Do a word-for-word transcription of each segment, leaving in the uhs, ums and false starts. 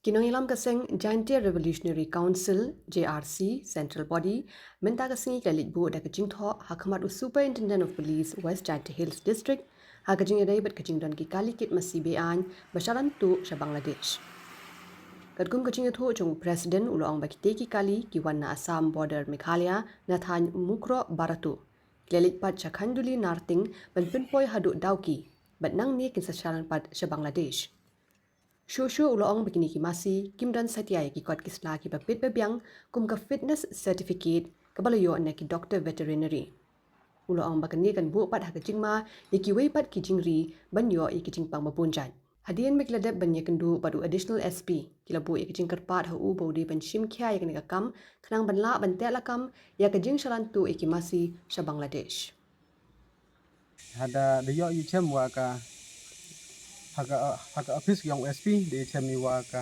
Ki nongïalam ka seng Jaintia Revolutionary Council, J R C, Central Body, mynta ka sngi ki la leit buh da ka jingthoh ha khmat u Superintendent of Police, West Jaintia Hills District, ha ka jingïadei bad ka jingdon ki kali kit masi be-aiñ ba shalan tuh sha Bangladesh. Katkum ka jingïathuh jong u President, u la ong ba kitei ki kali ki wan na Assam border Meghalaya, na thaiñ Mukroh Barato. Ki la leit pat sha Khanduli Narting ban pynpoi haduh Dawki, bad nangne kin sa shalan pat sha Bangladesh. Shuh shuh u la ong ba kine ki masi kim don satia ïa ki kot ki sla kiba bit ba biang, kum ka fitness certificate kaba la ïoh na ki doctor veterinary. U la ong ba kane kan buh pat ha ka jingma ïa kiwei pat ki jingri ban ïoh ïa ki jingpang ba bun jait. Hadien ba ki la dep ban ïakynduh bad u Additional S P, ki la buh ïa ka jingkyrpad ha u ba u dei ban shim khia ïa kane ka kam, khnang ban lah ban teh lakam ïa ka jingshalan tuh ïa ki masi sha Bangladesh. Haba da ïoh ïa chem wa ka, ha ka, ha ka office yong S P, da ïa chem ïa wa ka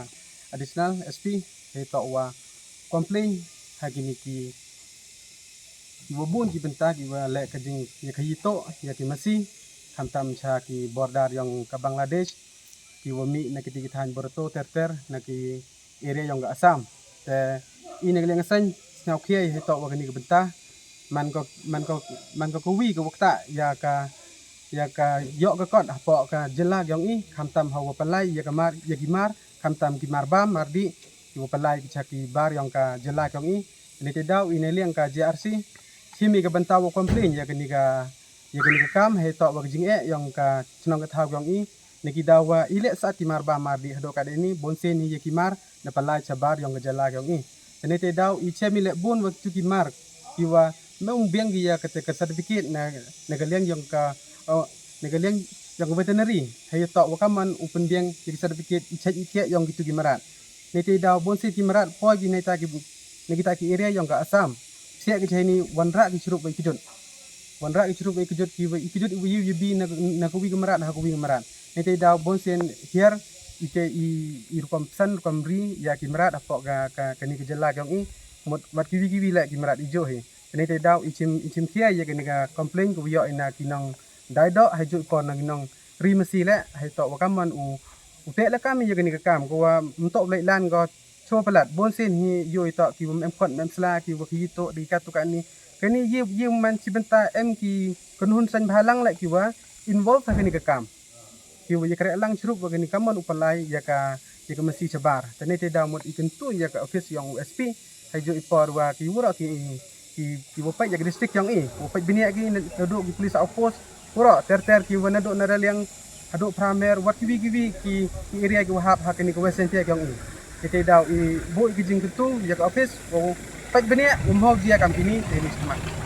Additional S P, hei toh wa complain ha kine ki, kiwa bun ki bynta kiwa leh ka jing, ïa ka ïitoh ïa ki masi, khamtam sha ki border yong ka Bangladesh, kiwa mih na kitei ki thaiñ Barato ter ter na ki area yong ka Assam. Te i na ka liang ka seng sngewkhia ïa hei toh wa kane ka bynta. Man ko, man ko, man ko kawi ka wa ktah ïa ka, ïa ka ïoh ka kot hapoh ka jylla yong i, khamtam ha wa pynlait ïa ka mar, ïa ki mar, khamtam ki mar bam mar dih, ki wa pynlait ki sha ki bar yong ka jylla yong i. Te nangta daw i na liang ka J R C shim ïa ka bynta wa complain ïa kane ka, ïa kane ka kam, hei toh wa ka jingeh yong ka chnong ka thaw yong i. Na ki daw wa i leh sat ki mar bam mar dih, haduh katni bun sien hi ïa ki mar na pynlait sha bar yong ka jylla yong i. Te nangta daw i chem i leh bun wa kitu ki mar kiwa ym biang ki ïa kata ka certificate na, na ka liang yong ka, oh, na ka liang yong ka veterinary. Hei toh wa ka mon u pynbiang ïa ki certificate i check i kieh yong kitu ki mrad. Nangta daw bun sien ki mrad poi ki nangta ki, na kita ki area yong ka Assam. Siah ki jai ni wanrah ki chirup wa i kjut. Wanrah ki chirup wa i kjut, kiwa i kjut iwa ïa, ïa bi na, na kawi ka mrad ha kawi ka mrad. Nangta daw bun sien hiar i te i, i rukom psan rukom ri ïa ki mrad hapoh ka, ka, kane ka jylla yong i. Mut wat kiwi kiwi leh ki mrad i juh hi. Te nangta daw i chim, i chim khia ïa kane ka complain kawa ïoh i na ki nongdai doh, hei juh i por na ki nongri masi leh, hei toh wa ka mon u, u teh lakam ïa kane ka kam, kawa ym toh u leit lan ko cho palat, bun sien hi ïoh i toh kiwa ym em kot ym em sla, kiwa ki ïitoh da ki katto katne. Kane ïa, ïa man chi bynta em ki kynhun seng bhalang leh kiwa involve ha kane ka kam. Kiwa ïa kreh lang chirup wa kane ka mon u pynlait ïa ka, ïa ka masi shabar. Te nangta daw mut i kyntu ïa ka office yong u S P, hei juh i por wa ki waroh ki, ki, kiwa peit ïa ka district yong i, wa peit bniah ki, na, naduh ki police outpost, waroh ter ter kiwa naduh na Raliang haduh Phramer, wat kiwi kiwi ki, ki area kiwa hap ha kane ka West Jaintia yong i. Te nangta daw i buh ïa ka jingkyntu ïa ka office, wa peit bniah, wa mhaw jia kam kine, te ni sma.